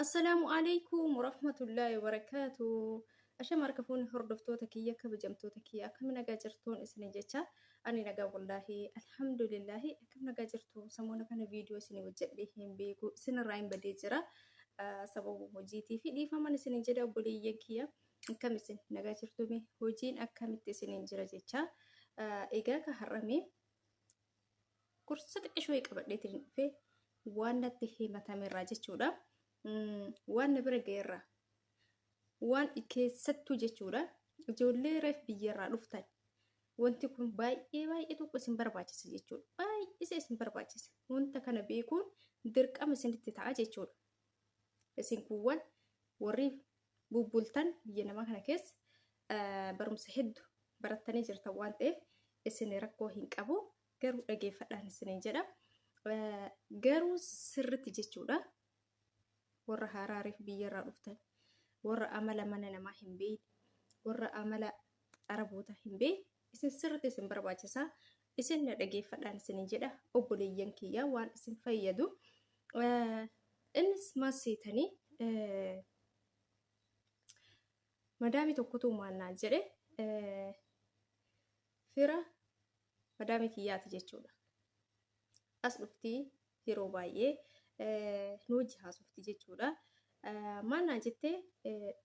Assalaamu alaikum warahmatullaahi wabarakaatu. Ashama harka fuunni hordoftoota kiyya kabajamtoota kiyya akkam nagaa jirtuun isin jecha ani nagaa wallaahi alhamdulillaahi akkam nagaa jirtu samoona kana viidiyoo isin hojjedhee hin beeku isinirraa hin badee jira sababa hojiitii fi dhiifaman isin jedha obboleeyyan kiyya akkam isin nagaa jirtume hojiin akkamitti isin jira jecha egaa ka har'ame Gorsa xiqqishoo qabadheetiin dhufe waan natti himatamerraa jechuudha. Waan na bira ga'erraa waan keessattuu jechuudha. Ijoollee reef biyyarraa dhuftan wanti kun baay'ee baay'ee tokko isin barbaachisa jechuudha. Baay'isee isin barbaachisa. Wanta kana beekuun dirqama isinitti ta'a jechuudha. Isin kuuwwan warri bubbultan biyya namaa kana keessa barumsa hedduu barattanii jirtan waan ta'eef isin rakkoo hin qabu. Garuu dhageeffadhaan isiniin jedha. Garuu sirritti jechuudha. Warra haraariif biyyarraa dhuftan, warra amala mana namaa hin beekne, warra amala araboota hin beekne, isin sirritti isin barbaachisa. Isin na dhageeffadhaan isiniin jedha. Obboleeyyan kiyya waan isin fayyadu. Innis maal seetanii madaamii tokkotu maal naan jedhe fira madaamii kiyyaati jechuudha. As dhufti yeroo baay'ee nu wajji haasofti jechuudha. Maal naan jette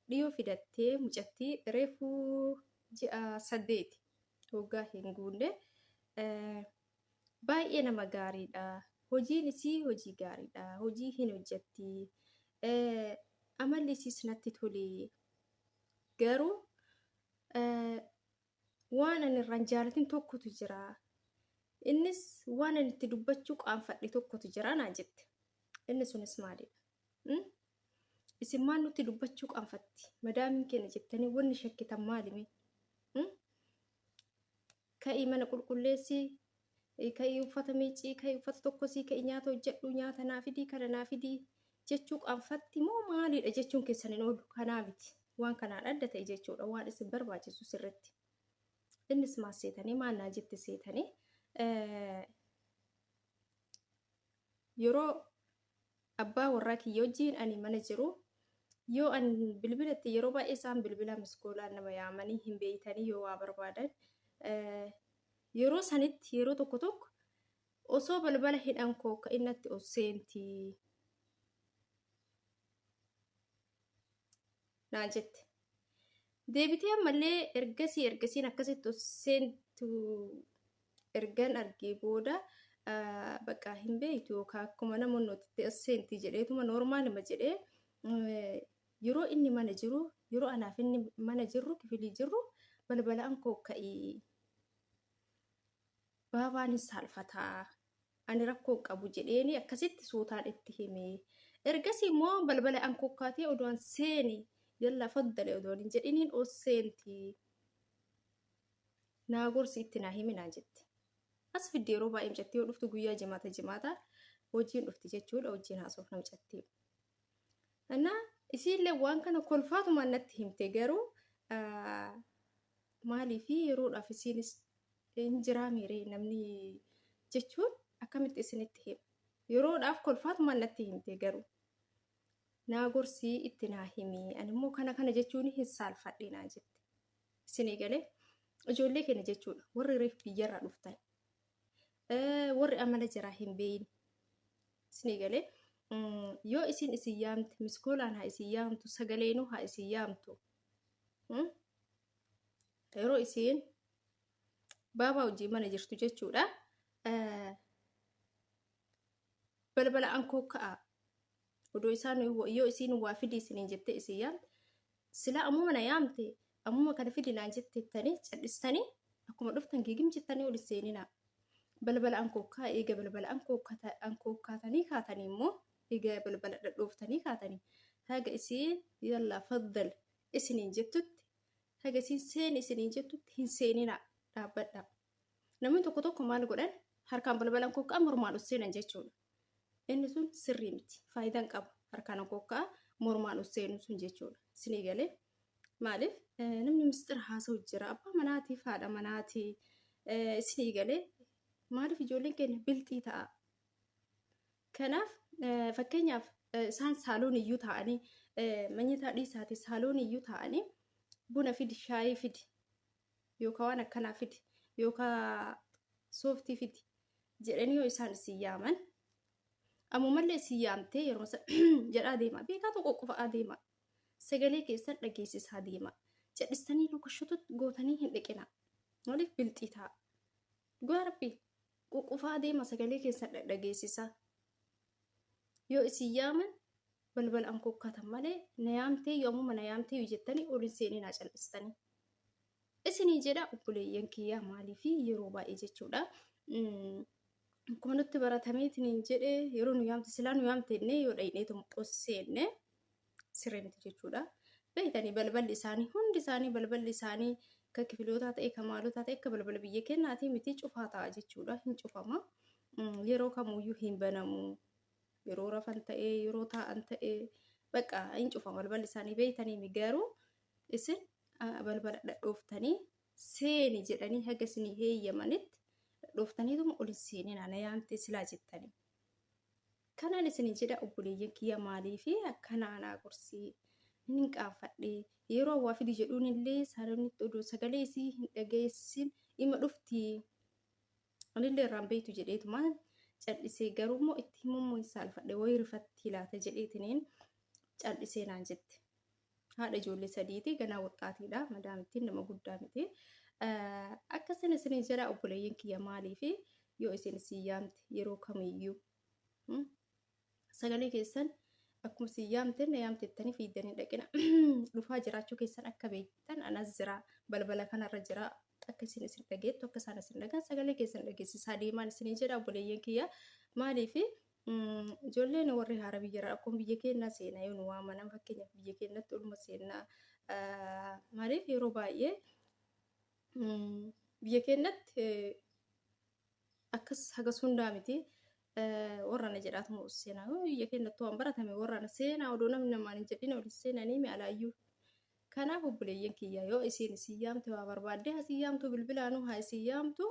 dhiyoo fidattee mucattii reefuu ji'a 8 waggaa hin guunne baay'ee nama gaariidha. Hojiin isii hojii gaariidha. Hojii hin hojjetti. Amalli isiis natti tole. Garuu waan ani irraan jaalatin tokkotu jira. Innis waan ani itti dubbachuu qaanfadhe tokkotu jira naan jette. Inni sunis maalidha? Isin maal nutti dubbachuu qaanfatti? Madaamiin keenya jettanii wanni shakkitan maalimi? Ka'ii mana qulqulleessi, ka'ii uffata miicii, ka'ii uffata tokkosii, ka'ii nyaata hojjedhu, nyaata naa fidii, kana naa fidii jechuu qaanfatti moo maalidha jechuun keessan hin oolu. Kanaa miti. Waan kanaan adda ta'e jechuudha. Waan isin barbaachisu sirritti. Innis maal seetanii maal naa jette seetanii yeroo abbaa warraa kiyya wajjiin ani mana jiru yoo an bilbilatti yeroo baay'ee isaan bilbila miskoolaan nama yaamanii hin beeytanii yoo waa barbaadan yeroo sanitti yeroo tokko tokko osoo balbala hidhan koo akka innatti ol seenti naa jette. Deebitee ammallee ergasii ergasiin akkasitti ol seentu ergan argee booda bakka hin beektu yookaan akkuma namoonni itti as seenti jedheetuma noormaalima jedhee yeroo inni mana jiru yeroo anaaf inni mana jirru kifilii jirru balbalaan koo ka'ii baabaan hin saalfataa ani rakkoo hin qabu jedheeni akkasitti suutaan itti hime. Ergasii immoo balbala an kokkaatee odoon seeni yalla faddale odoon hin jedhiniin ol seenti. Naa gorsi itti naa himi naan jette. As fiddi yeroo baay'ee mucattii yoo dhuftu guyyaa jimaata jimaata hojiin dhufti jechuudha hojiin haasofna mucattii. Innaa isiillee waan kana kolfaatumaan natti himte garuu maaliif yeroodhaaf isiinis hin jiraa miiree namni jechuun akkamitti isinitti hima. Yeroodhaaf kolfaatumaan natti himte garuu naa gorsii itti naa himi ani immoo kana kana jechuun hin saalfadhe naa jette. Isinii galee ijoollee keenya jechuudha warri reef biyyarraa dhuftan warri amala jaraa hin beeyne isinii galee yoo isin isin yaamte miskoolaan haa isin yaamtu sagaleenuu haa isin yaamtu yeroo isiin baabaa hojii mana jirtu jechuudha. Balbala ankoo ka'a. Odoo isaan yoo isiin waa fidi isiniin jettee isin yaamte silaa ammuma na yaamte ammuma kana fidi naan jettettanii cal'istanii akkuma dhuftan giigim jettanii ol seeninaa. Balbala ankoo ka'a eega balbala ankoo kaatanii kaatanii immoo eega balbala dhadhooftanii kaatanii haga isiin yallaa faddal isiniin jettutti haga isiin seeni isiniin jettutti hin seeninaa dhaabbadhaa. Namni tokko tokko maal godhan harkaan balbalaan kokka'a mormaan ol seenan jechuudha. Inni sun sirrii miti. Faayidaan qabu harkaan kokka'a mormaan ol seenuu sun jechuudha. Isinii galee maaliif namni mistira haasa'u jira abbaa manaatiif haadha manaatii isinii galee maaliif ijoolleen keenya bilxii ta'a. Kanaaf fakkeenyaaf Isaan saaloon iyyuu taa'anii manyitaa dhiisaati saaloon iyyuu taa'anii buna fidi, shaayii fidi, yookaan waan akkanaa fidi, yookaan sooftii fidi jedhanii yoo isaan isin yaaman, ammumallee isin yaamtee yeroo jedhaa deema, beekaatu qoqqofa'aa deema, sagalee keessan dhageessisaa deema. Jedhistanii luka gootanii hin dhiqina. Maaliif bilxii ta'a? Dhugaa Rabbi, quqqufaa deema, sagalee keessan dhadhageessisaa. Yoo isin yaaman balbala an kokkatan malee na yaamtee yoo ammuma na yaamtee yoo jettanii ol hin seeninaa, cal'istanii. Isinii jedha obboleeyyan kiyyaa, maaliif yeroo baay'ee jechuudha. Akkuma nutti baratameetiin jedhee yeroo nu yaamte silaa nu yaamte innee yoo dhayneetu ol seenne sirrii miti jechuudha. Beektanii, balballi isaanii hundi isaanii, balballi isaanii akka kifilootaa ta'e, kan maalotaa ta'e, akka balbala biyya kennaatii miti, cufaa ta'a jechuudha. Hin cufama. Yeroo kamuyyuu hin banamu. Yeroo rafan ta'ee, yeroo taa'an ta'ee, bakka hin cufama balballi isaanii, beektanii. Garuu isin balbala dhadhooftanii seeni jedhanii haga isinii heeyyamanitti dhadhooftaniituma ol hin seeninaa, na yaamte silaa jettanii. Kanaan isinii jedha obboleeyyan kiyya, maalii fi akkana anaa gorsii hin qaanfadhe. Yeroo hawaa fidi jedhuun illee saaloonitti oduu sagalee isii hin dhageessin ima dhufti. Anillee irraan beektu jedheetuma cal'isee, garuu immoo itti himummoo hin saalfadhe, wayii rifatti laata jedheetiniin cal'isee naan jette. Haadha ijoollee sadiiti, ganaa waxxaatiidha, madaamittiin nama guddaa miti. Akkasin isinii jedha obboleeyyan kiyya, maalii fi yoo isin isin yaamte yeroo kamiyyuu sagalee keessan akkuma isin yaamte na yaamtettanii fiiddanii dhaqina. Dhufaa jiraachuu keessan akka beektan, anas jira, balbala kanarra jira, akka isin isin dhageettu, akka isaan isin dhagaan sagalee keessan dhageessisaa deemaan isinii jedha obboleeyyan kiyya. Maaliif ijoolleen warri haara biyya akkuma biyya keenyaa seenaa yoo nu waamanan, fakkeenyaaf biyya keenyatti oluma seenaa, maaliif yeroo baay'ee biyya keenyatti akkas hagas hundaa miti, warra na jedhaatuma seenaa biyya keenyatti waan baratame, warra na seenaa odoo namni namaan hin jedhin ol seenanii mi'alaayyuu. Kanaaf obboleeyyan kiyya, yoo isin isin yaamte waa barbaadde haa isin yaamtu, bilbilaanuu haa isin yaamtu,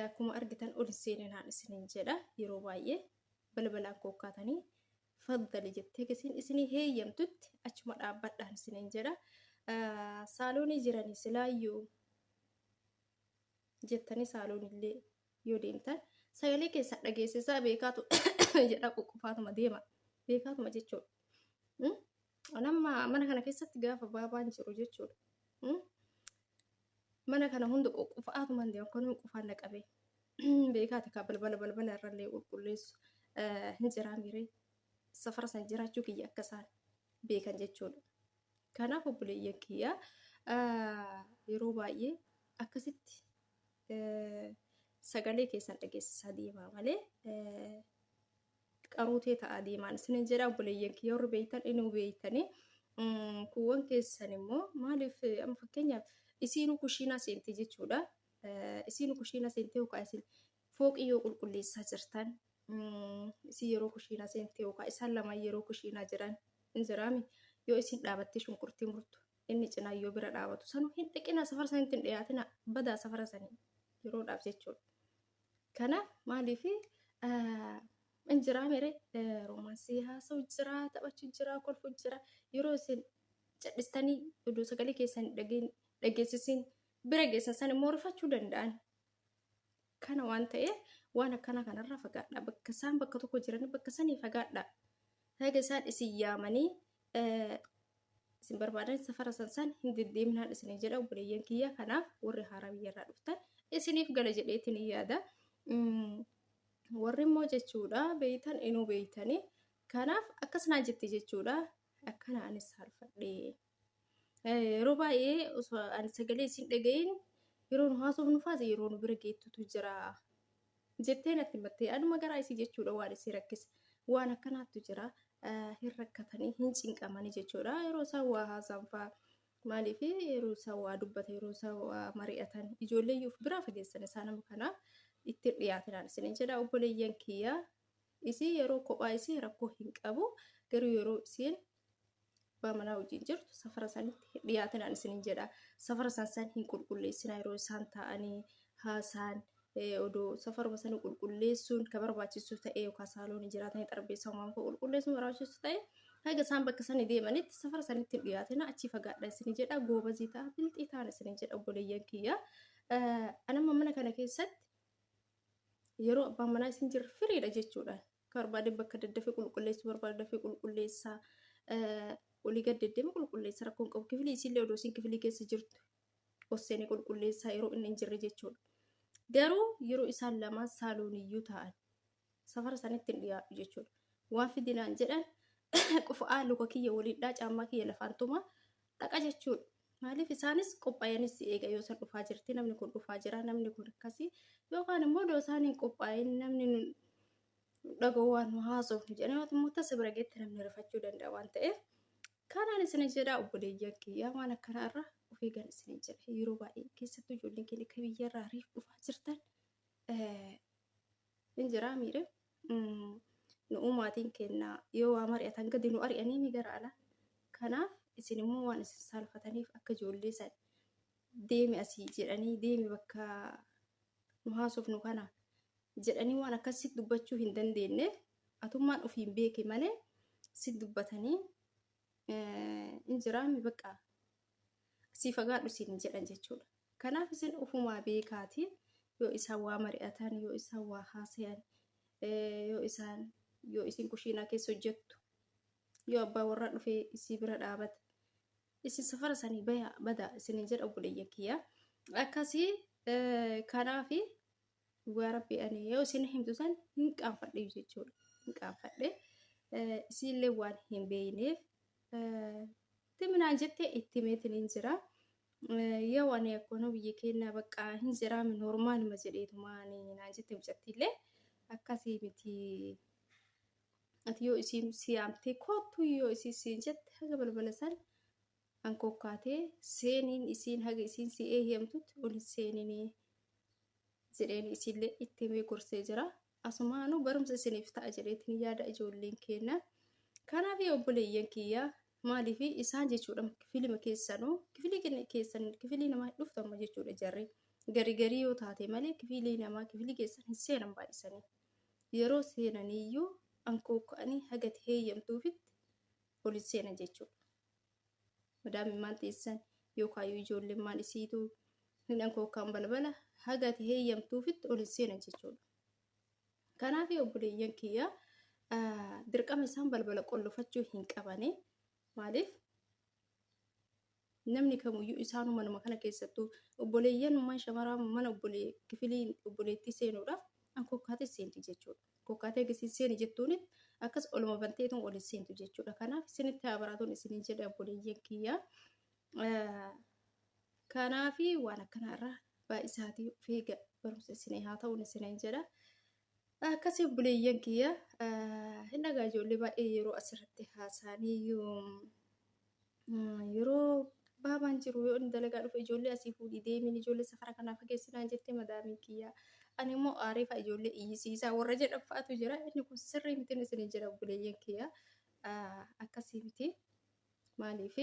akkuma argitan ol seeninaan isiniin jedha. Yeroo baay'ee balbalaan kokkaatanii faddali jettee isin isinii heeyyamtutti achuma dhaabbadhaan isiniin jedha. Saaloonii jiranii silaayyuu jettanii saaloonillee yoo deemtan sagalee keessan dhageessisaa, beekaatu jedha, quqqufaatuma deema, beekaatuma jechuudha. Nama mana kana keessatti gaafa baabaan jiru jechuudha. Mana kana hunda quqqufaatuma deema, akkanuma qufaan na qabee. Beekaati kaa balbala balbala irrallee qulqulleessu hin jiraa miiree safara sana jiraachuu kiyya akka isaan beekan jechuudha. Kanaaf obboleeyyan kiyya, yeroo baay'ee akkasitti sagalee keessan dhageessisaa deemaa malee qaruutee ta'aa deemaan isinin jedha obboleeyyan kiyya. Warri beektan inuu beektanii, kuuwwan keessan immoo maaliif amma fakkeenyaaf isiinuu kushiinaa seente jechuudha. Isiinuu kushiinaa seente yookaan isin fooqii yoo qulqulleessaa jirtan, isin yeroo kushiinaa seente yookaan isaan lamaan yeroo kushiinaa jiran hin jiraami, yoo isin dhaabattee shunkurtii murtu inni cinaa yoo bira dhaabatu sanu hin dhiqina, safara sanitti hin dhiyaatina, badaa safara sanii yeroodhaaf jechuudha. Kanaaf maaliif hin jiraa mere roomaansii haasa'u jira, taphachuu jira, kolfuu jira, yeroo isin cadhistanii oduu sagalee keessan dhageessisin bira geessan san immoo rifachuu danda'an. Kana waan ta'eef waan akkana kanarraa fagaadha. Bakka isaan bakka tokko jiran bakka sanii fagaadha. Haga isaan isin yaamanii isin barbaadan safara san san hin deddeeminaan isinii jedha obboleeyyan kiyya. Kanaaf warri haaraa biyyarraa dhuftan isiniif gala jedheetiin yaada. Warri immoo jechuudha beeytan inuu beeytanii. Kanaaf akkas naa jetti jechuudha. Akkana anis saalfadhee. Yeroo baay'ee osoo ani sagalee isin dhaga'iin yeroo nu haasofnu faas yeroo nu bira geettutu jira jettee natti himattee, anuma garaa isii jechuudha waan isii rakkise. Waan akkanaattu jira, hin rakkatanii, hin cinqamanii jechuudha. Yeroo isaan waa haasa'an fa'aa, maaliif yeroo isaan waa dubbatan, yeroo isaan waa mari'atan, ijoollee iyyuu of biraa fageessan isaan nama kanaaf itti dhiyaatinaan isiniin jedha obboleeyyan kiyya. Isii yeroo kophaa isii rakkoo hin qabu, garuu yeroo isiin abbaa manaa wajjin jirtu safara sanitti dhiyaatinaan isiniin jedha. Safara san san hin qulqulleessinaa yeroo isaan taa'anii haasa'an. Odoo safaruma sana qulqulleessuun ka barbaachisu ta'e yookaan saaloonii jiraatanii xarbeessa uumamaa kan qulqulleessuun barbaachisu ta'e haga isaan bakka sani deemanitti safara sanitti hin dhiyaatina achii fagaadha isin jedha goobazii ta'a bilxii ta'an isin jedha obboleeyyan kiyya. Anamma mana kana keessatti yeroo abbaan manaa isin jirre firiidha jechuudha. Ka barbaade bakka daddafee qulqulleessuu barbaade dafee qulqulleessaa. Olii gad deddeema qulqulleessa rakkoon qabu. Kifilii isiillee odoo isin kifilii keessa jirtu osseenee qulqulleessaa yeroo inni hin jirre jechuudha. Garuu yeroo isaan lamaan saalooniyyuu ta'an safara sanitti hin dhiyaadhu jechuudha. Waan fidinaan jedhan qufa'aa luka kiyya waliidhaa caammaa kiyya lafaan tumaa dhaqa jechuudha. Maaliif isaanis qophaa'anis si eega yoo san dhufaa jirti namni kun dhufaa jira namni kun akkasii yookaan immoo odoo isaan hin qophaa'in namni nu dhaga'u waan nu haasofnu jedhanii immoo tasa bira geetti namni rifachuu danda'a waan ta'eef kanaan isin jedha obboleeyyan kiyya waan akkanaa irraa of eegan isin jedha yeroo baay'ee keessattuu ijoolleen keenya akka biyyarraa riif dhufaa jirtan hin jiraa miire nu uumaatiin kenna yoo waa mari'atan gadi nu ari'anii mi gara ala kanaaf isin immoo waan isin saalfataniif akka ijoollee san deemi asii jedhanii deemi bakka nu haasofnu kana jedhanii waan akkasii dubbachuu hin dandeenyeef atummaan ofiin beeke malee si dubbatanii hin jiraami bakka asii fagaadhu siin jedhan jechuudha. Kanaaf isin ofumaa beekaati yoo isaan waa mari'atan yoo isaan waa haasayan yoo isaan yoo isin kushiinaa keessa hojjettu yoo abbaa warraa dhufee isii bira dhaabate isin safara sanii baya bada isinin jedha obboleeyyan kiyya akkasii kanaafi dhugaa rabbi ani yoo isin himtu san hin qaanfadhe jechuudha hin qaanfadhe isiillee waan hin beeyneef timinaan jette itti himeetiin hin jira. Yoo ani akkuma biyya keenya bakka hin jiraame noormaaluma jedheetuma ani naan jette mucattiillee akkasii miti. Ati yoo isiin si yaamtee koottu yoo isiin siin jette haga balbala san ankokkaatee seeniin isiin haga isiin si eeyyamtutti ol hin seeninii jedheen isiillee itti himee gorsee jira. Asumaanuu barumsa isiniif ta'a jedheetiin yaada ijoolleen keenya. Kanaaf obboleeyyan kiyya maaliif isaan jechuudha kifilima keessanuu kifilii keessan kifilii namaa dhuftama jechuudha jarri garii garii yoo taate malee kifilii namaa kifilii keessan hin seenan baay'isanii. Yeroo seenaniyyuu ankookka'anii haga heeyyamtuufitti ol hin seenan jechuudha. Madaamimmaan teessan yookaan ijoolleen isiitu hin ankookkaan balbala haga heeyyamtuufitti ol hin seenan jechuudha. Kanaaf obboleeyyan kiyya dirqama isaan balbala qollofachuu hin qabane maaliif namni kamuyyuu isaanuma manuma kana keessattuu obboleeyyan shamaraa mana obbolee kifilii obboleettii seenuudhaaf ankokkaatee seenti jechuudha. Kokkaatee gisiin seeni jettuunit akkas oluma banteetuun ol seentu jechuudha. Kanaaf isinitti haa baraatuun isiniin jedha obboleeyyan kiyya. Kanaaf waan akkanaa irraa baay'isaatii of eega barumsa isinii haa ta'uun isiniin jedha. Akkasii obboleeyyan kiyya hin dhagaa ijoollee baay'ee yeroo asirratti haasa'anii yeroo baabaan jiru yoo inni dalagaa dhufe ijoollee asii fuudhii deemiin ijoollee safara kanaa fageessinaan jettee madaamiin kiyya. Ani immoo aareefa ijoollee iyyisiisaa warra jedhan fa'aatu jira. Inni kun sirrii miti isiniin jedha obboleeyyan kiyya. Akkasii miti. Maaliif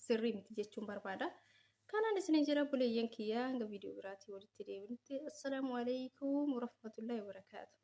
sirrii miti jechuun barbaada. Kanaan isiniin jedha obboleeyyan kiyya hanga viidiyoo biraatii walitti deebinutti. Assalaamu alaikum warahmatullahi wabarakaatu.